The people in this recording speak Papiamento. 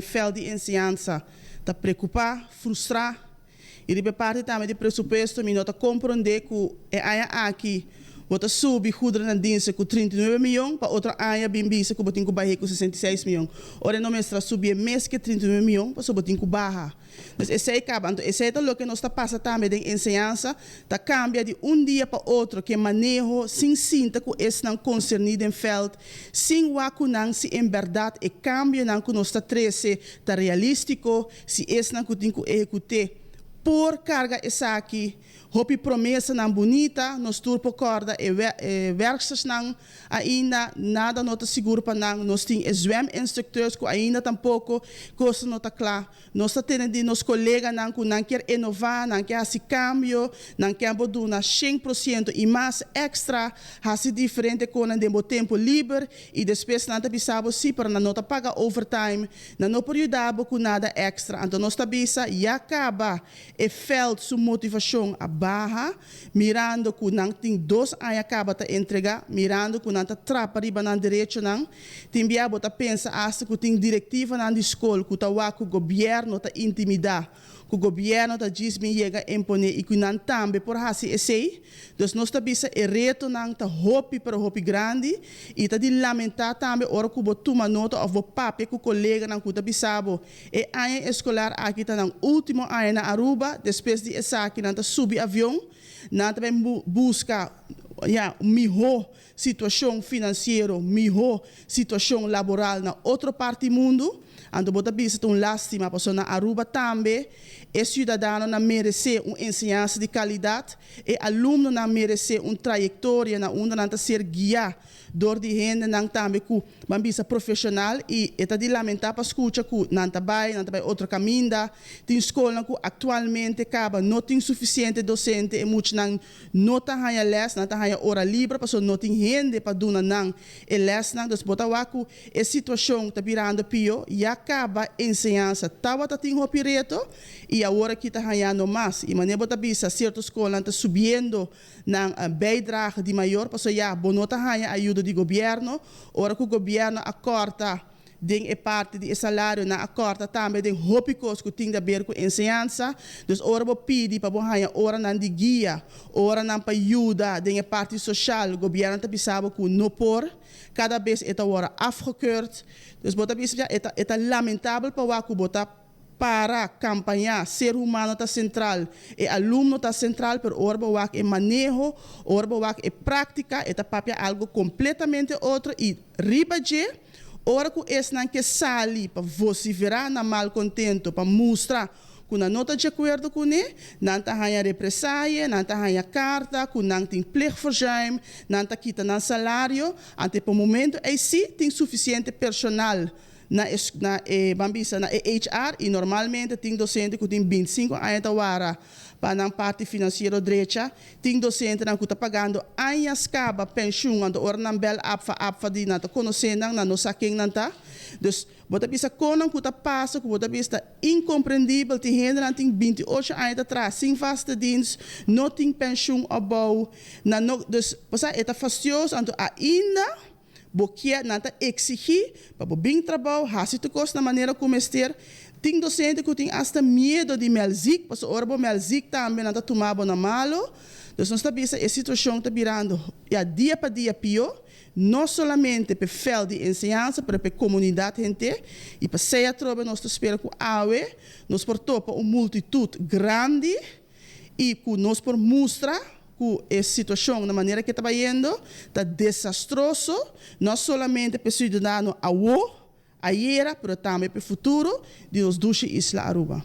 Veld di enseñansa ta preocupa, frustra y riba e parti tambe di presupuesto mi no ta compronde cu e aña aki bo ta subi goederendienst cu 39 miyon pa otro aña bin bisa cu bo tin cu baha cu 66 miyon. Ora no mester subi mes cu 39 miyon, paso bo tin cu baha. Dus esey caba. Anto, esey ta loke nos ta pasa tambe den enseñansa, ta cambia di un dia pa otro cu maneho sin sinta cu esnan concerni den veld, sin wak cu nan si en berdad e cambionan cu nos ta trece ta realistico, si esnan cu tin cu ehecuta por carga esaki. Hopi promesanan bunita, nos tur por corda e werkstersnan, ainda nada no ta sigur pa nan. Nos tin e zweminstructeurs cu ainda tampoco cos no ta cla. Nos ta tende di nos coleganan cu nan kier innova, nan kier haci cambio, nan kier duna 100% y mas extra, haci diferente cos den tempo liber y despues nan ta bisa bo si, pero nan no ta paga overtime, nan no por yuda cu nada extra. Anto nos ta bisa, ya caba e veld su motivacion a baha, mirando cu nan tin 2 aña caba ta entrega, mirando cu nan ta trapa riba nan derechonan. Tin bia bo ta pensa hasta cu tin directivanan di scol cu ta wak cu gobierno ta intimida, cu gobierno ta djis bin yega impone y cu nan tambe por hasi esey. Dus nos ta bisa, e retonan ta hopi pero hopi grandi y ta di lamenta tambe ora cu bo tuma nota of bo papia cu coleganan cu ta bisa bo e aña escolar aki ta nan ultimo aña na Aruba, despues di esaki nan ta subi avion, nan tambe busca, ja, miho situacion financiero, miho situacion laboral na otro parti di mundo. Anto bo ta bisa, un lastima, paso na Aruba tambe e ciudadanonan merece un enseñansa di calidad, e alumnonan merece un trayectoria na unda nan ta ser guia door di hendenan tambe cu ban bisa profesional, y ta di lamenta pa scucha cu nan ta bay otro caminda. Tin scol cu actualmente caba no tin suficiente docente y muchanan no ta haya les, nan ta haya ora liber, paso no tin hende pa duna nan e lesnan. Dus bo ta wak cu e situacion ta birando pio. Ya caba enseñansa tabata tin hopi reto y awor aki ta hayando mas. Y manera bo ta bisa, cierto scol ta subiendo nan bijdrage di mayor, paso ya bo no ta haya ayudo di gobierno. Ora cu gobierno a corta den e parti di salario, nan a corta tambe den hopi cos cu tin di haber cu enseñansa. Dus ora bo pidi pa bo haya oranan di guia, oranan pa yuda den e parti social, gobierno ta bisa bo cu no por. Cada bes e ta worden afgekeurd. Dus bo ta bisa, ja, e ta lamentabel pa wak cu bo ta para campaña, ser humano ta central, e alumno ta central, pero ora bo wak e maneho, ora bo wak e practica, e ta papia algo completamente otro. Y riba dje, ora cu esnan ke sali pa vocifera nan malcontento, pa mustra cu nan no ta di acuerdo cu ne, nan ta haya represaille, nan ta haya carta, cu nan tin plichtverzuim, nan ta kita nan salario. Anto pa momento ey si tin suficiente personal na ban bisa, na e HR, y normalmente tin docente cu tin 25 aña ta warda pa nan parti financiero drecha. Tin docentenan cu ta pagando aña caba pensioen, anto ora nan bel APFA, APFA di nan ta conoce nan, nan no sa ken nan ta. Dus bo ta bisa con nan cu ta pasa, cu bo ta bisa incomprendibel. Tin hendenan tin 28 aña atras sin vaste dienst, no tin pensioen opbouw nan no. Dus bo e ta fastioso. Anto ainda bo kier, nan ta exigi pa bo bin trabou, hasi tur cos na manera cu mester. Tin docente cu tin hasta miedo di meld ziek, paso ora bo meld ziek tambe nan ta tuma bo na malo. Dus nos ta bisa, e situacion ta birando, ja, dia pa dia pio, no solamente pa veld di enseñansa, pero pa comunidad henter. Y p'esey atrobe nos ta spera cu awe nos por topa un multitud grandi y cu nos por mustra cu e situacion na manera cu ta bayendo ta desastroso, no solamente pa ciudadano awo, ayera, pero tambe pa futuro di nos dushi isla Aruba.